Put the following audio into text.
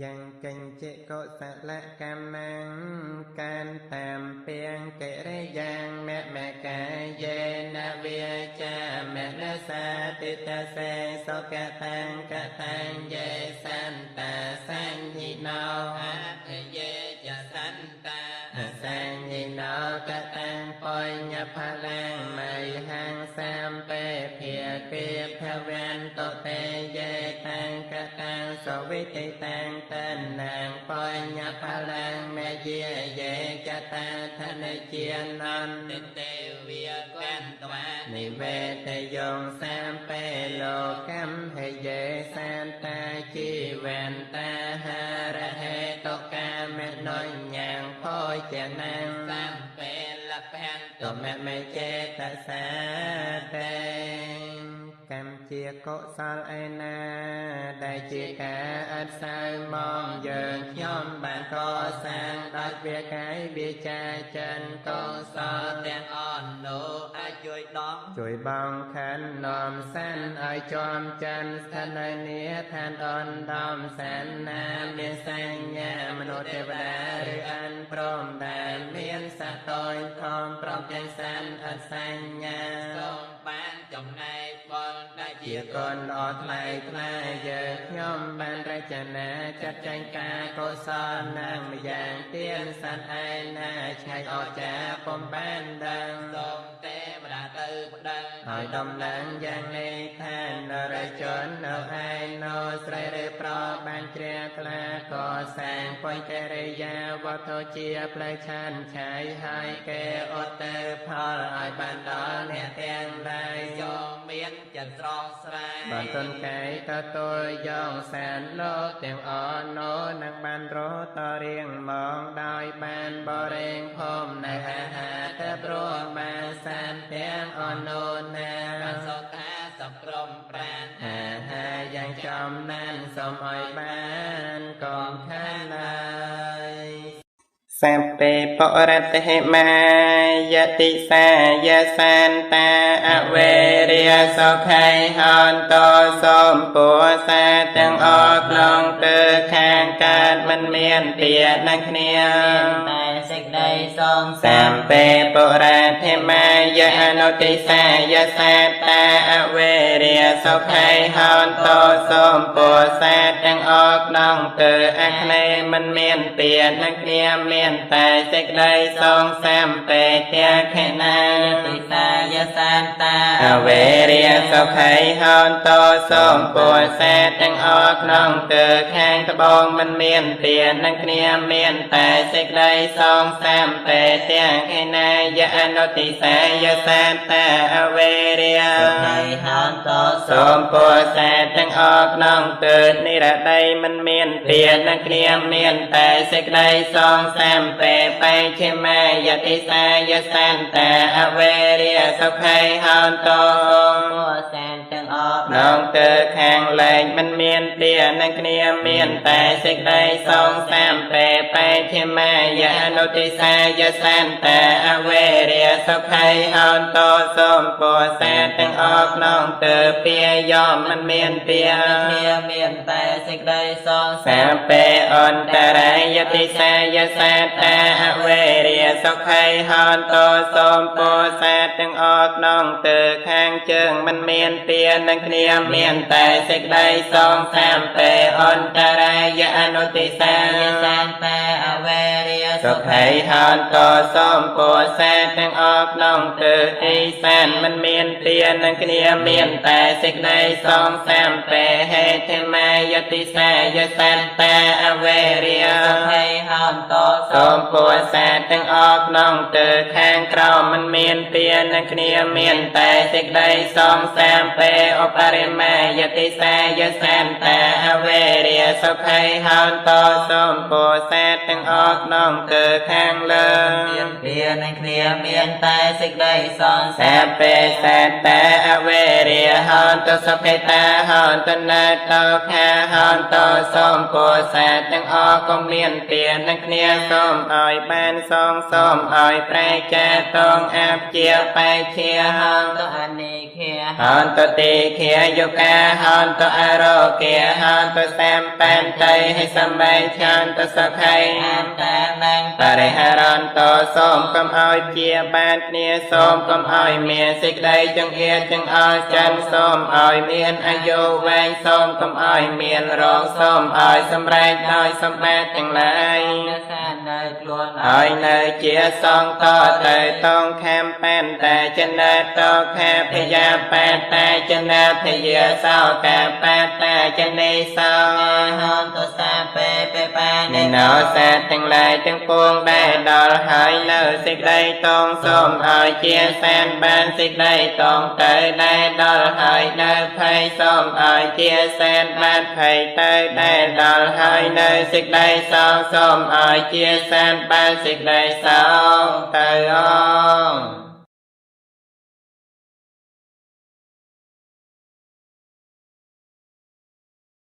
យ៉ាងកញ្ចកុសលកម្មងកានតាមពាងកិរិយ៉ាងមមកាយេនវាចាមនសាតិតសេសុកតាំងកតាំងយេសន្តាសញ្ញិណោ អធយេចសន្តា សញ្ញិណោកតាំងបញ្ញផលាំងមៃហੰសាមពេភាគិភវន្តតេយេតាំងកតាំងសវិតិតាំងតនាងបញ្ញផលាំងមយាយេចតាធនជានន្ តិទេវាកន្ត្វា និវេតយងសាមពេលោកំហយេសានតាជីវន្តាហារហេតុកាមនុញ្ញាងភោជនាង សំពេលភន្ តុមមេចេតសាតេកម្មជាកុសលឯណាដែលជាការអត់សៅមងយើងខ្ញុំបានកសាងដោយវាកាយវាចាចិនកុសល ទាំងអស់នោះអាចជួយដង ជួយបងខិននាំសិនឲ្យជាំចិនស្ថិតនៅនីឋានអនដំសិនណាមានសញ្ញាមនុស្សទេវតាឬអនព្រមដែលមានសត្វតូចធំព្រមទាំងសិនអត់សញ្ញា សូមបានចំណែកបុណ្យដែល ជាកូនល្អថ្លៃថ្លាយើងខ្ញុំបានរចនាចាត់ចែងការកុសលនឹងម្យ៉ាងទៀនសត្វឯណាឆ្ងាយអស្ចារ្យពុំបានដឹង សូមទេវតាទៅប្តឹង ហើយដំណឹងយ៉ាងនេះថានរជននៅឯណោស្រីឬប្របានជ្រះថ្លាកសាងបុញ្ញកិរិយាវត្ថុជាផ្លូវឆានឆាយហើយគេឧទ្ទិផលឲ្យបានដល់អ្នកទាំងឡាយ សូមមានចិត្តស្រស់ស្រាយ បានទុនកាយទទួលយកសានលោកទាំងអស់នោះនឹងបានរត់តរៀងមកដោយបានបរិងភមនៅអាហារទៅព្រោះបានសានទាំងអស់នោះណា បានសុខាសក្រមប្រាន អាហារយ៉ាងចំណានសូមឲ្យបានកុំខានឡើយសពេបរតហិមាយតិសាយសាន្តាអវេរិយសុខៃហន្តោសូមពោសាទាំងអស់ក្នុងទើខាងកើតមិនមានទានឹងគ្នា តែសេចក្តីសង សំពេពុរៈធមាយអនុតិសាយសាតាអវេរិយសុខៃហន្តោសូមពោសាទាំងអស់ក្នុងទើអគ្នេយ៍មិនមានទានឹងគ្នាមានតែសេចក្តីសងសំពេទាខេណា ទិសាយសាន្តា អវេរិយសុខៃហន្តោសូមពោសាទាំងអស់ក្នុងទើខាងត្បូងមិនមានទានឹងគ្នាមានតែសេចក្តីសងសំពេទាខេណាយអនុតិសាយសាតាអវេរិយ សុខៃហន្តោ សូមពោសាទាំងអស់ក្នុងទើនិរតីមិនមានទានឹងគ្នាមានតែសេចក្តីសងសំពេបេឈិមាយតិសាយសន្តាអវេរិយសុខៃហន្តោ ពោសានទាំងអស់ ក្នុងទើខាងលែងមិនមានទានឹងគ្នាមានតែសេចក្តីសងសំពេបេឈិមាយអនុតិសាយសន្តាអវេរិយសុខៃហន្តោសូមពោសាទាំងអស់ក្នុងទើពាយមមិនមានទា គ្នាមានតែសេចក្តីសង សាពេអន្តរាយតិសាយសាតាអវេរិយសុខៃហន្តោសូមពោសាទាំងអស់ក្នុងទើខាងជើងមិនមានទានឹងគ្នាមានតែសេចក្តីសងសំពេអន្តរាយអនុតិសា យសាន្តាអវេរិយ សុខៃហន្តោសូមពោសាទាំងអស់ក្នុងទើអ៊ីសានមិនមានទានឹងគ្នាមានតែសេចក្តីសងសំពេហេតុមាយតិសាយសន្តាអវេរិយ សុខៃហន្តោ សូមពោសាទាំងអស់ក្នុងទើខាងក្រោមមិនមានទានឹងគ្នាមានតែសេចក្តីសងសំពេឧបរិមាយតិសាយសន្តាអវេរិយសុខៃហន្តោសូមពោសាទាំងអស់ក្នុងទើខាងលើ មានទានឹងគ្នាមានតែសេចក្តីសង សាពេសតាអវេរិយហន្តសុខេតាហន្តនតោខាហន្តសូមពោសាទាំងអស់កុំមានទានឹងគ្នាសូមឲ្យបានសងសូមឲ្យប្រែចាតងអាបជាបែជា ហន្តអនិខា ហន្តតិខាយុកាហន្តអរោគាហ ន្តសម្បន្តិហិសម្បែឆន្តសុខៃ អន្តានំ បរិហារន្តសូមកុំឲ្យជាបានគ្នាសូមកុំឲ្យមានសេចក្តីចង្អៀតចង្អល់ចិនសូមឲ្យមានអាយុវែងសូមកុំឲ្យមានរោគសូមឲ្យសម្រេចដោយសម្បត្តិទាំងឡាយ រក្សានៅខ្លួន ឲ្យនៅជាសង្ឃតទៅតងខំបានតែចនាតខាភយាបាតាចនាភយាសោកាបាតាចនេសោ ហន្តសាពេពេបា និណោសាទាំងឡាយទាំងពួងដែលដល់ហើយនៅសេចក្តីតងសូមឲ្យជាសានបានសេចក្តីតងទៅដែលដល់ហើយនៅភ័យសូមឲ្យជាសានបានភ័យទៅដែលដល់ហើយនៅសេចក្តីសោកសូមឲ្យជាសានបានសេចក្តីសោកទៅអង